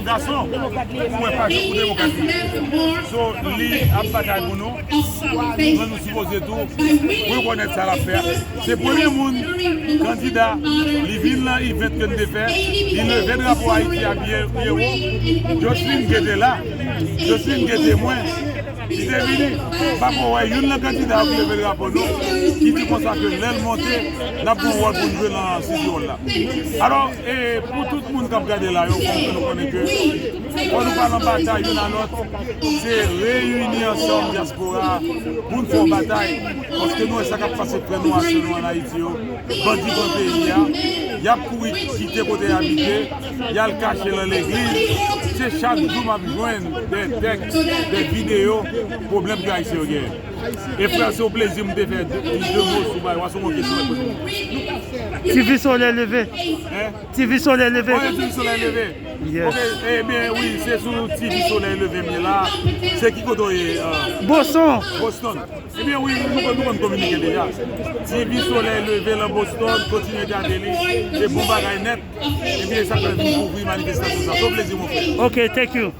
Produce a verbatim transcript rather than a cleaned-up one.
Gason, ou wè pa jan pou demokrat li ye. So, li ap batay pou nou. Mwen, nou sipoze tou rekonèt sa l ap fè a. Se premye moun, kandida, li vin nan event ke n te fè, li leve drapo Ayiti a byen, byen wo. Jocelyn Gué te la, Jocelyn Gué te mwen. Li te vini, m pa ko wè youn nan kandida yo ki leve drapo nou, ki di konsa ke lè l monte, n ap gen yon wòl pou n jwe nan City Hall la. Alò, e, pou tout moun k ap gade la yo, fò nou konnen ke fò nou pa nan batay youn a lòt, se reyini ansanm dyaspora pou n fè yon batay, paske nou wè sa k ap pase frè nou ak sè nou ann Ayiti yo. Bandi pran peyi a, y ap kouri kite kote y abite, y al kache nan legliz. Se chak jou m ap jwenn de tèks, de videyo, pwoblèm ke Ayisyen yo genyen. E frè, se yon plezi m te fè de, de mo sou bagay, se yon kesyon mwen poze. Ti vi solèy leve. Hein? Ti vi solèy leve. Ti vi solèy leve. Yes. Ok, ebyen wi, se sou Ti vi solèy leve m ye la. Se ki kote w ye? Boston. Boston. Ebyen wi, nou konn, nou konn kominike deja. Ti vi solèy leve nan Boston, kontinye gade li. Se bon bagay nèt. Ebyen, sa k fè vin kouvri manifestasyon sa. Se yon plezi, mon frè. Ok, thank you.